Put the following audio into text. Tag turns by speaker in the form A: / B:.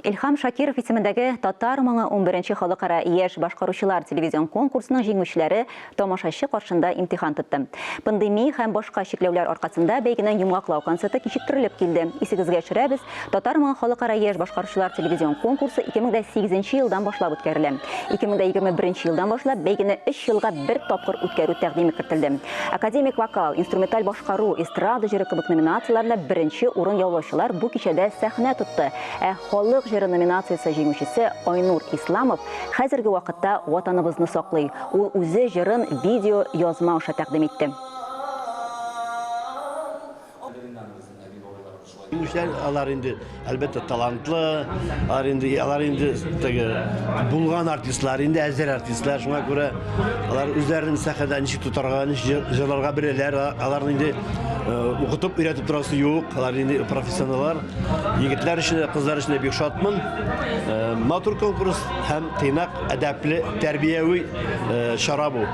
A: Илһам Шакиров исемендәге Татар моңы унберенче халыкара яшь башкаручылар телевизион конкурсының җиңүчеләре тамашачы каршында имтихан тотты. Пандемия һәм башка чикләүләр аркасында бәйгенең йомгаклау концерты кичектерелеп килде. Исегезгә төшерәбез, Татар моңы халыкара яшь башкаручылар телевизион конкурсы 2008 елдан башлап үткәрелә. 2021 елдан башлап бәйгене өч елга бер тапкыр үткәрү тәкъдиме кертелде. Академик вокал, инструменталь башкару, эстрада җыры кебек номинацияләрдә беренче урын яулаучылар бу кичәдә сәхнә тотты. Ә Халык җыры номинациясе җиңүчесе Айнур Исламов хәзерге вакытта Ватаныбызны саклый. Ул үзе җырын видео язма аша тәкъдим итте.
B: Җиңүчеләр алар инде, әлбәттә, талантлы, алар инде, алар инде теге булган артистлар, инде әзер артистлар, шуңа күрә алар үзләрен сәхнәдә ничек тотарга, ничек җырларга беләләр, аларны инде э, укытып өйрәтеп торасы юк, алар инде профессионаллар. Егетләр өчен дә, кызлар өчен дә бик шатмын. Э, матур конкурс һәм тыйнак, әдәпле, тәрбияви э, чара бу.